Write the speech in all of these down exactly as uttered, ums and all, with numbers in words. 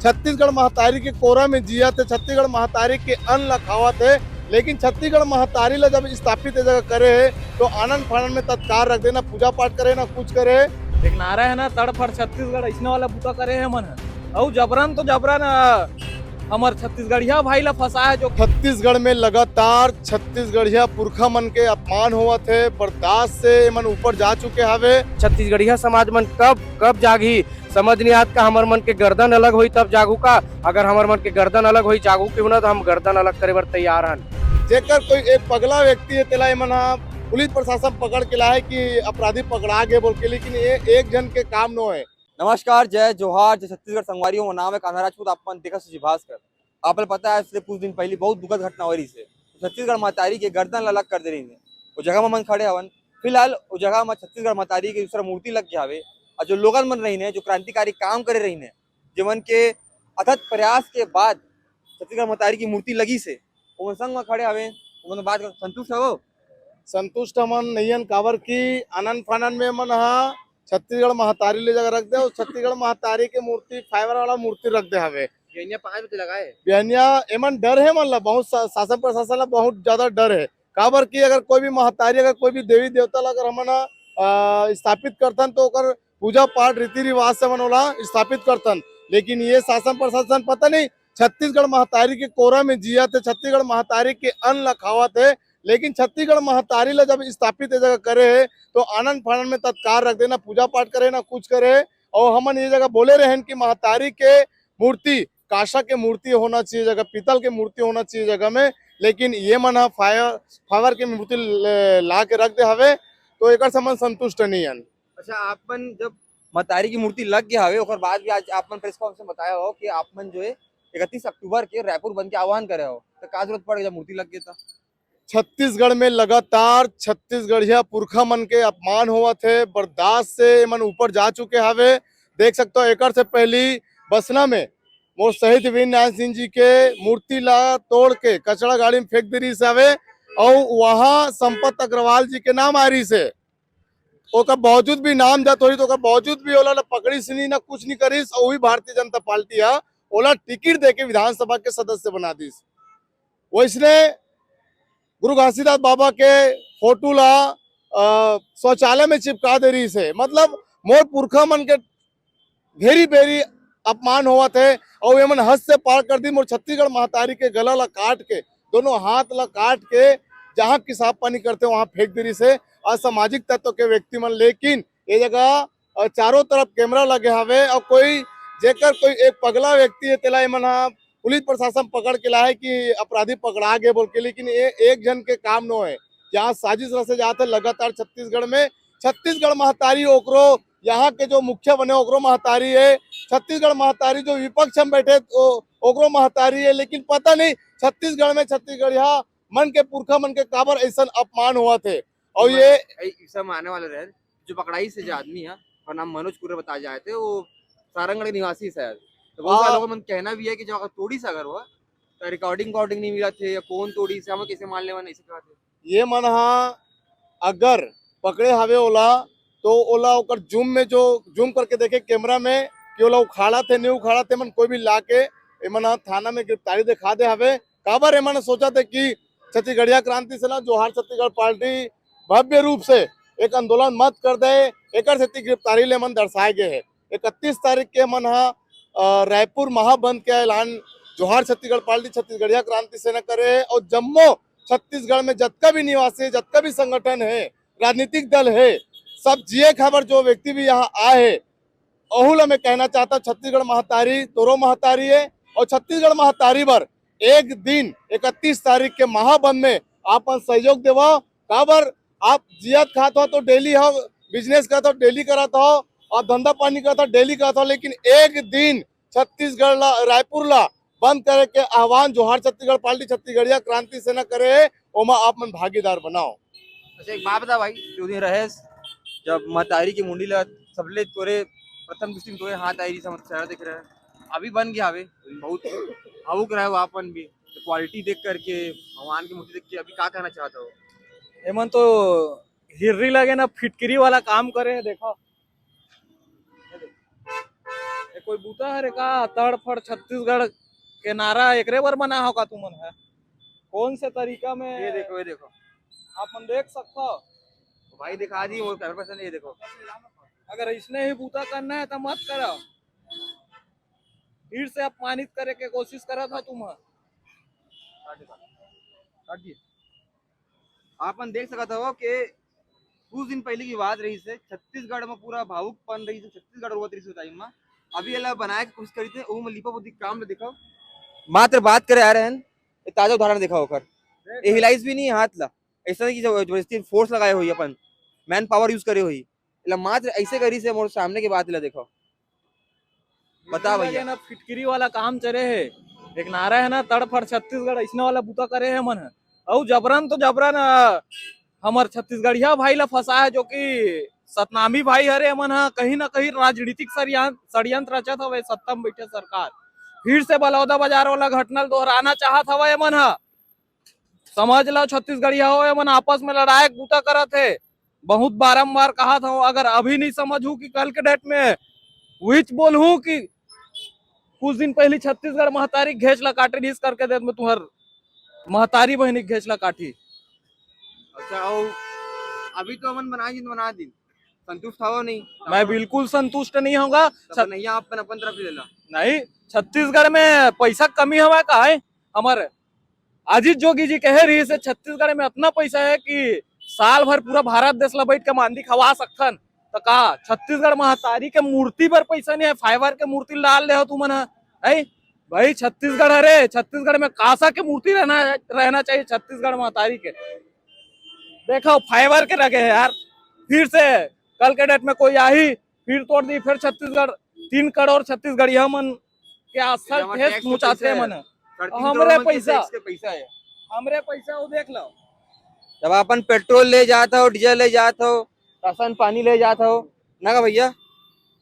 छत्तीसगढ़ महतारी के कोरा में जियत हे, छत्तीसगढ़ महतारी के अन्न ला खावत हे, लेकिन छत्तीसगढ़ महतारी ला जब स्थापित ए जगह करे हे, तो आनन फानन में तत्काल रख देना, पूजा पाठ करे ना कुछ करे। एक नारा है ना, "तड़फड़ छत्तीसगढ़", ऐसने वाला बूता करे हे मन ह। अउ जबरन तो जबरन, अ, हमर छत्तीसगढ़िया भाई ला फंसा है जो छत्तीसगढ़ में लगातार छत्तीसगढ़िया पुरखा मन के अपमान होवत हे, बर्दाश्त से एमन ऊपर जा चुके हवे। छत्तीसगढ़िया समाज मन कब, कब जागही, समझ नहीं आत का। हमर मन के गर्दन अलग होई तब जागू का? अगर हमर मन के गर्दन अलग होई, जागू क्यों ना, तो हम गर्दन अलग करे बर तैयार हन। जेकर कोई एक पगला व्यक्ति है, तेला एमन हा पुलिस प्रशासन पकड़ के लाए कि अपराधी पकड़ा गए बोल के, लेकिन ये एक जन के काम नो है। नमस्कार, जय जोहार, जय छत्तीसगढ़ संगवारी हो। नाम है कान्हा राजपूत, आप मन देखत सूझी भास्कर। आप ला पता है, पिछले कुछ दिन पहले बहुत दुखद घटना हो रही से छत्तीसगढ़ महतारी के गर्दन ला अलग कर दे रही है। वो जगह में मन खड़े हवन, फिलहाल वो जगह में छत्तीसगढ़ महतारी के दूसरा मूर्ति लग गया हवे। और जो लोगन मन रही ने, जो क्रांतिकारी काम करे रही ने, जेमन के अथक प्रयास के बाद छत्तीसगढ़ महतारी की मूर्ति लगी से, ओमन संग में खड़े हवे, ओमन बात कर, संतुष्ट हवो? संतुष्ट हमन नइयन, काबर कि आनन फानन में मन हा छत्तीसगढ़ महतारी ले जगह रख दे, और छत्तीसगढ़ महतारी के मूर्ति, फाइबर वाला मूर्ति रख दे हवे। बिहनिया पाँच बजे लगाए। बिहनिया एमन डर हे मन ला, बहुत शा-, शासन प्रशासन ला बहुत ज्यादा डर हे। काबर कि अगर कोई भी महतारी, अगर कोई भी देवी देवता ला अगर हमन, अ, स्थापित करथन, तो ओकर पूजा पाठ रीति रिवाज से हमन ओला स्थापित करथन। लेकिन ये शासन प्रशासन पता नहीं छत्तीसगढ़ महतारी के कोरा में जियत हे, छत्तीसगढ़ महतारी के अन्न ला खावत हे, लेकिन छत्तीसगढ़ महतारी ला जब स्थापित ए जगह करे हे, तो आनन फानन में तत्काल रख देना, पूजा पाठ करे ना कुछ करे। और हमन ये जगह बोले रहेन कि महतारी के मूर्ति, कांसा के मूर्ति होना चाहिए जगह, पीतल के मूर्ति होना चाहिए जगह में, लेकिन ये मन हा फाइबर, फाइबर के मूर्ति ले-, ला के रख दे हवे, तो एकर से हमन संतुष्ट नहीं हन। अच्छा, आप मन जब महतारी की मूर्ति लग गया हवे, ओकर बाद भी आज आप मन प्रेस कॉन्फ्रेंस में बताया हो कि आप मन जो है इकतीस अक्टूबर के रायपुर बंद के आह्वान करे हो, तो का जरूरत पड़ गई जब मूर्ति लग गई तो? छत्तीसगढ़ में लगातार छत्तीसगढ़िया पुरखा मन के अपमान होवत हे, बर्दाश्त से एमन ऊपर जा चुके हवे। देख सकते हो, एकर से पहली बसना में मोर शहीद वीर नारायण सिंह जी के मूर्ति ला तोड़ के कचरा गाड़ी में फेंक दे रहिस हवे, और वहां संपत अग्रवाल जी के नाम आ रहिस हे। ओकर बावजूद भी नाम जात होही, तो ओकर बावजूद भी ओला ना पकड़िस नहीं, ना कुछ नहीं करिस, और वही भारतीय जनता पार्टी हा ओला टिकट देके विधानसभा के सदस्य बना दिस। वैसने गुरु घासीदास बाबा के फोटो ला, अ, शौचालय में चिपका दे रहिस हे। मतलब, मोर पुरखा मन के घेरी बेरी अपमान होवत हे, और एमन हद से पार कर दी। मोर छत्तीसगढ़ महतारी के गला ला काट के, दोनों हाथ ला काट के, जहाँ पेशाब पानी करथे, वहाँ फेंक दे रहिस हे असामाजिक तत्व के व्यक्ति मन। लेकिन ये जगह, अ, चारों तरफ कैमरा लगे हवे, और कोई, जेकर कोई एक पगला व्यक्ति हे, तेला एमन हा पुलिस प्रशासन पकड़ के लाए कि अपराधी पकड़ा गए बोल के, लेकिन ये एक जन के काम नो है। यहाँ साजिश रचे जात हे लगातार छत्तीसगढ़ में। छत्तीसगढ़ महतारी ओकरो, यहाँ के जो मुखिया बने ओकरो महतारी है, छत्तीसगढ़ महतारी जो विपक्ष में बैठे ओ-, ओकरो महतारी है, लेकिन पता नहीं छत्तीसगढ़ में छत्तीसगढ़िया मन के पुरखा मन के काबर ऐसन अपमान होवत हे। और ये ऐ-, ई सब में आने वाले रहे, जो पकड़ाई से जो आदमी है, ओकर नाम मनोज कुर्रे बताए जाए थे, वो सारंगढ़ के निवासी शायद। तो बहुत सारे हाँ। लोगों मन कहना भी है कि जो अगर तोड़ी से अगर हुआ, तो रिकॉर्डिंग वॉर्डिंग नहीं मिला थे, या कौन तोड़ी से, हम कैसे मान लेवन, ऐसे कहा थे। ये मन हा अगर पकड़े हवे ओला, तो ओला ओकर जूम में जो, जूम करके देखे कैमरा में कि ओला उखाड़ा थे, नहीं उखाड़ा थे, मन कोई भी ला के एमन हा थाना में गिरफ्तारी दिखा दे हवे। काबर एमन सोचा थे कि छत्तीसगढ़िया क्रांति सेना, जोहार छत्तीसगढ़ पार्टी भव्य रूप से एक आंदोलन मत कर दे, एकर सेती गिरफ्तारी ले मन दर्शाए गए हे। इकतीस तारीख के मन हा, अ, रायपुर महाबंद के ऐलान जोहार छत्तीसगढ़ पार्टी छत्तीसगढ़िया क्रांति सेना करे हे, और जम्मो छत्तीसगढ़ में जतका भी निवासी हे, जतका भी संगठन हे, राजनीतिक दल हे, सब जिए खाबर जो व्यक्ति भी यहाँ आए हे, ओहू ला मैं कहना चाहता हूँ, छत्तीसगढ़ महतारी तोरो महतारी है, और छत्तीसगढ़ महतारी बर एक दिन इकतीस तारीख के महाबंद में आप मन सहयोग देवा। काबर, आप जियत खात हो तो डेली हो, बिजनेस करत हो डेली करत हो, आप धंधा पानी करत हो डेली करत हो, लेकिन एक दिन छत्तीसगढ़ ला, रायपुर ला बंद करे के आह्वान जोहार छत्तीसगढ़ पार्टी छत्तीसगढ़िया क्रांति सेना करे हे, ओमा आप मन भागीदार बनाओ। अच्छा, एक बात बता भाई, जो दिन रहे, जब महतारी की मुंडी ला सबले तोरे प्रथम दृष्टि में तोरे हाथ आई, समझ चेहरा दिख रहा है, अभी बन गया हवे, बहुत भावुक रहे हो आप मन भी। तो क्वालिटी देख करके, भगवान की मूर्ति देख के अभी क्या कहना चाहते हो? एमन तो हिर्री लगे ना, फिटकिरी वाला काम करे हे, देखो। ये कोई बूता हरे का? तड़फड़ छत्तीसगढ़ के नारा एकरे बर बना हो का तुमन ह? कौन से तरीका में? ये देखो, ये देखो। आप मन देख सकथो। भाई दिखा दी वो कैमरा पर्सन, ये देखो। अगर इसने ही बूता करना है तो मत करो। फिर से अपमानित करे के कोशिश करत हो तुम ह। काट दे, काट दिए। आप मन देख सकत हो कि कुछ दिन पहले की बात रही से, छत्तीसगढ़ में पूरा भावुकपन रही से, छत्तीसगढ़ रोवत रही से टाइम में। अभी एला बनाए के कोशिश करी थे, ओहू में लिपा पोती काम ले दिखाओ। मात्र बात करे आ रहे हैं, ये ताजा उदाहरण दिखाओ ओकर। ये हिलाइस भी नहीं है हाथ ला, ऐसा नहीं कि जब-, जबरदस्ती फोर्स लगाए हुई अपन, मैन पावर यूज़ करे हुई, एला मात्र ऐसे करी से मोर सामने के बात ला देखो। बता भैया। ये ना फिटकिरी वाला काम चले हे, एक नारा है ना, तड़फड़ छत्तीसगढ़, ऐसने वाला बूता करे हे मन ह। अउ जबरन तो जबरन, अ, हमर छत्तीसगढ़िया भाई ला फंसा है, जो कि सतनामी भाई हरे। मन ह कहीं ना कहीं राजनीतिक षड्यंत्र, षड्यंत्र रचत हवे सत्ता में बैठे सरकार। फिर से बलौदा बाजार वाला घटना ल दोहराना चाहत हवे मन ह। समझ लो छत्तीसगढ़िया हो, एमन आपस में लड़ाई के बूता करत हे। बहुत बारंबार कहा था, अगर अभी नहीं समझू कि कल के डेट में विच बोलहूँ कि कुछ दिन पहले छत्तीसगढ़ महतारी घेच ला काटे रहीस करके देत में तुहर महतारी बहनी घेच ला काटी। अच्छा, अउ अभी तो हमन बना दिन, बना दिन, संतुष्ट हवो नहीं? मैं बिल्कुल संतुष्ट नहीं होगा। तब छत- नैया अपन, अपन तरफ ले ला। नहीं, छत्तीसगढ़ में पैसा कमी हवा का है? हमर अजीत जोगी जी कहे रही से छत्तीसगढ़ में इतना पैसा है कि साल भर पूरा भारत देश ला बैठ के मांदी खवा सकथन। तो का छत्तीसगढ़ महतारी के मूर्ति पर पैसा नहीं है? फाइबर के मूर्ति डाल ले हो तुमन ह, है? भाई छत्तीसगढ़, अरे छत्तीसगढ़ में कांसा के मूर्ति रहना, रहना चाहिए छत्तीसगढ़ महतारी के। देखो फाइबर के लगे है यार। फिर से कल के डेट में कोई आही, फिर तोड़ दी, फिर छत्तीसगढ़, तीन करोड़ छत्तीसगढ़िया मन के असल ये हमर ठेस टैक्स के मुचाथे पैसा है। मन। साढ़े तीन हमरे करोड़ मन के पैसा, टैक्स के पैसा है। हमरे पैसा वो देख लो। जब अपन पेट्रोल ले जात हो, डीजल ले जात हो, राशन पानी ले जात हो, ना का भैया,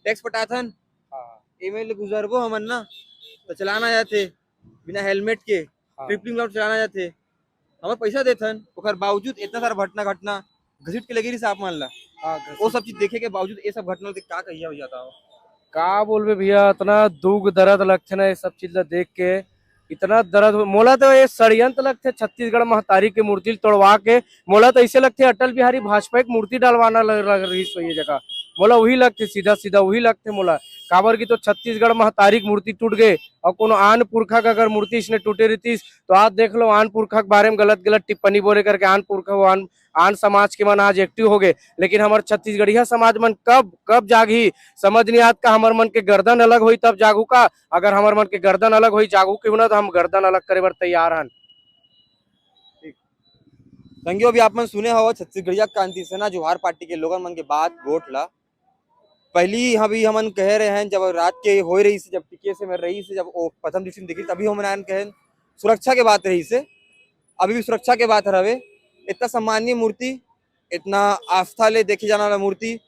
टैक्स पटाथन। हाँ। एमे ले गुजरबो हमन ना, तो चलाना जाथे बिना हेलमेट के, हाँ। ट्रिपलिंग आउट चलाना जाथे। हमर पैसा देथन, ओकर बावजूद इतना सारा घटना, घटना घसीट के लगे रही आप मन ला। हाँ, वो घसीट। सब चीज देखे के बावजूद ये सब घटना होथे, का कहिया हो जाता हो? का बोलबे भैया, इतना दुख दर्द लगथे ना ये सब चीज ला देख के, इतना दर्द हो-, मोला तो ये षड्यंत्र लगथे छत्तीसगढ़ महतारी के मूर्ति ल तोड़वा के। मोला तो ऐसे लगथे अटल बिहारी वाजपेयी के मूर्ति डलवाना लग, लग रही सो ये जगह। मोला वही लगथे, सीधा सीधा वही लगथे मोला। काबर की तो छत्तीसगढ़ महतारी के मूर्ति टूट गए और कोनो आन पुरखा का अगर मूर्ति इसने टूटे रहीतिस तो आज देख लो आन पुरखा के बारे में गलत गलत टिप्पणी बोले करके आन पुरखा, आन, आन समाज के मन आज एक्टिव हो गए। लेकिन हमर छत्तीसगढ़िया समाज मन कब, कब जागही, समझ नहीं आत का। हमर मन के गर्दन अलग होई तब जागू का? अगर हमर मन के गर्दन अलग होई, जागू के ना, तो हम गर्दन अलग करे बर तैयार हन। संगियो, अभी आप मन सुने हो छत्तीसगढ़िया क्रांति सेना जोहार पार्टी के लोगन मन के बात गोठ ला। पहली अभी हमन कहे रहे हैं, जब रात के होए रही से, जब टीके से मेर रही से, जब वो प्रथम दृष्टि में देखी, तभी हमन आयन कहे सुरक्षा के बात रही से। अभी भी सुरक्षा के बात हर हवे। इतना सम्माननीय मूर्ति, इतना आस्था ले देखे जाने वाला मूर्ति,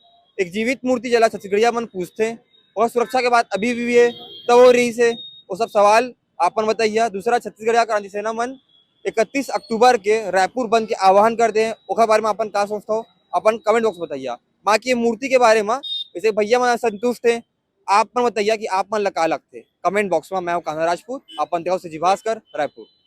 एक जीवित मूर्ति जला छत्तीसगढ़िया मन पूजथे, और सुरक्षा के बात अभी भी है, तब हो रही से, वो सब सवाल आपन बताइया। दूसरा, छत्तीसगढ़िया क्रांति सेना मन इकतीस अक्टूबर के रायपुर बंद के आह्वान कर दे, ओकर बारे में अपन का सोचता हो, अपन कमेंट बॉक्स में बताइया। बाकी ये मूर्ति के बारे में जैसे भैया मन संतुष्ट है, आप मन बताइया कि आप मन ला का लगथे कमेंट बॉक्स में। मैं हूं कान्हा राजपूत, अपन देखो सीजी भास्कर, रायपुर।